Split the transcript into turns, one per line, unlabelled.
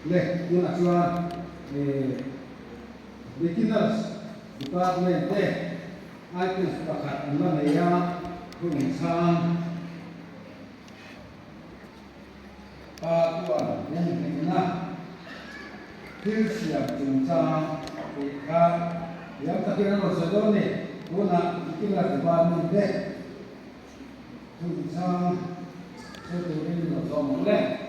Le tunah chuan eh beginners department te items pakhat an la nei a, thu inchhang pa chuan nemnghenna thil siam chungchang tih kha thiam takin an rawn sawi dawn a ni. Tunah beginners department te thu inchhang sawi turin lo zawm ang le.